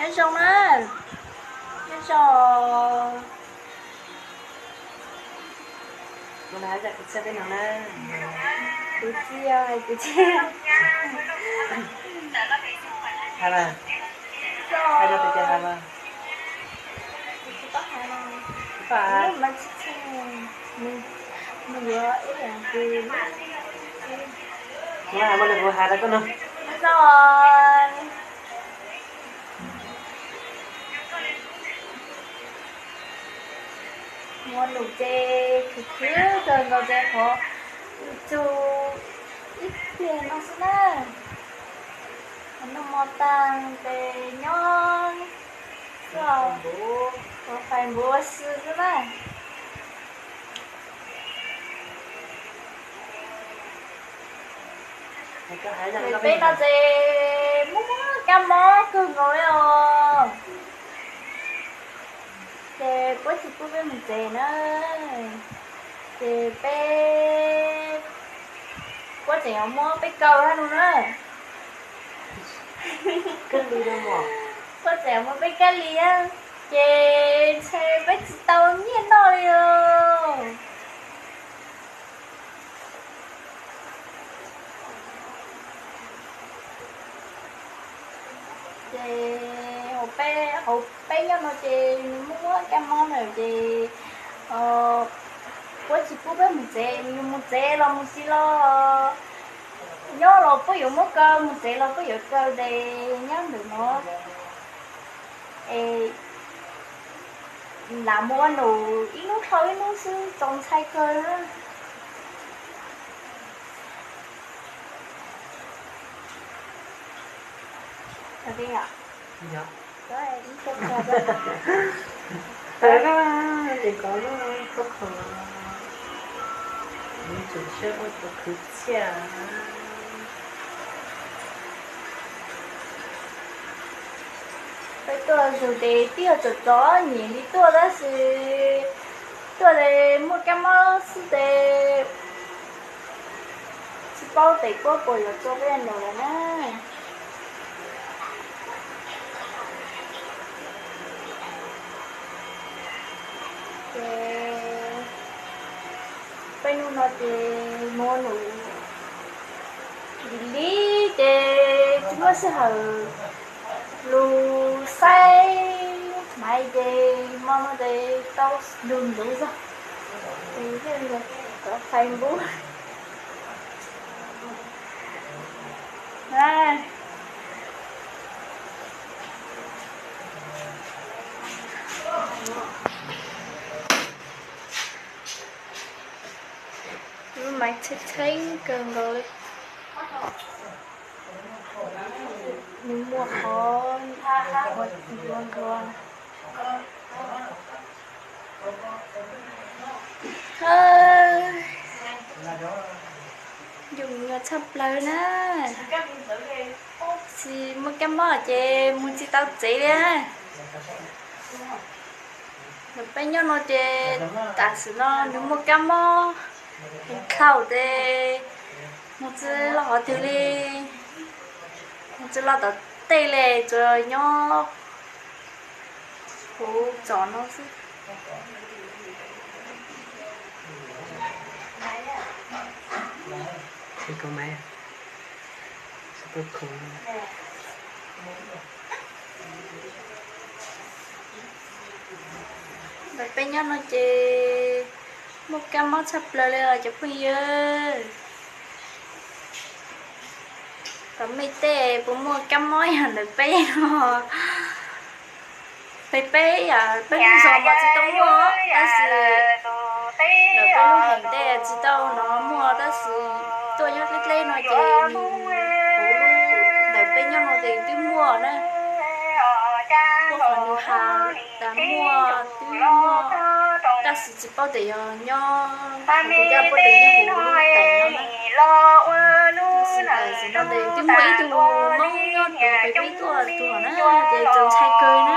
Nyob zoo na, nyob zoo. Kuv txiv, kuv txiv. Hais mas, hais rau tus ces hais mas. Nws yuav ib yam li, kuv hais mas nws kuv hais rau koj no. Muaj num ces khwv khwv kawg nkaus ces qhov nws tsug ib pliag no xwb na. Qhov noj mov tag ces nyob xwb, qhov fais npuav si xwb na. Peb no ces muaj muaj kab mob kawg nkaus li os. Ces puab tsis pub peb mus tsev na, ces peb, puab tseem muab peb kaw hab no na. Puab tseem muab peb kab lis, ces ntshe peb tsis tau nyiaj noj li os. Ces hauv peb, hauv peb nyob no ces nws muaj muaj kab mob na ces puab tsis pub peb mus tsev, nws mus tsev los mus tsis los, nyob los puab yuav muab kaw, mus tsev los puab yuav kaw ces nyob ntawm no es lam mus ua num ib hnub dhau ib hnub xwb txaus ntshai kawg. Peb tuaj zus ces twb yog tsov tsov nyem li tuaj tab sis tuaj ces muaj kab mob xwb ces tsis paub tes puab puas yuav tso peb nraum lawm na. Ces peb hnub no ces mus ua num lim li ces tsis muaj sij hawm lug saib maiv ces hmo no ces tau lug ntxuv zog, ces thiaj li tau fais npub. Lub maiv txheeb txheeb kawg nkaus li. Nws muaj qhov ua nruag nruag. Yus nyuaj tshaj plaws na. Tsis muaj kab mob ces mus tsis tau tsev li na. Ntawm peb nyob no ces tam sim no nws muaj kab mob heev dhau ces mus tsis los qhov twg li, mus tsis los tom tej li, tsuas nyob huv tsom no xwb. Ntawm peb nyob no ces muaj kab mob tshaj plaws li os cov phooj ywg. Tom mej tej puas muaj kab mob yog ntawm peb no? Peb, peb yam peb lub zos mas tsis tau muaj, tab sis ntawm peb lub heem tej tsis tau no muaj, tab sis tuaj nyob dleb dleb no ces nws huv lub, ntawm peb nyob no ces twb muaj na. Puab qhov nws has tas muaj twb muaj, tab sis tsis paub tias yog nyob hauv tus caj puab tes nyob huv lub tais no na. Tab sis tam sim no ces twb muaj ib tug Hmoob nyob rau pem peb tuaj tus hom na, ces txaus ntshai kawg na.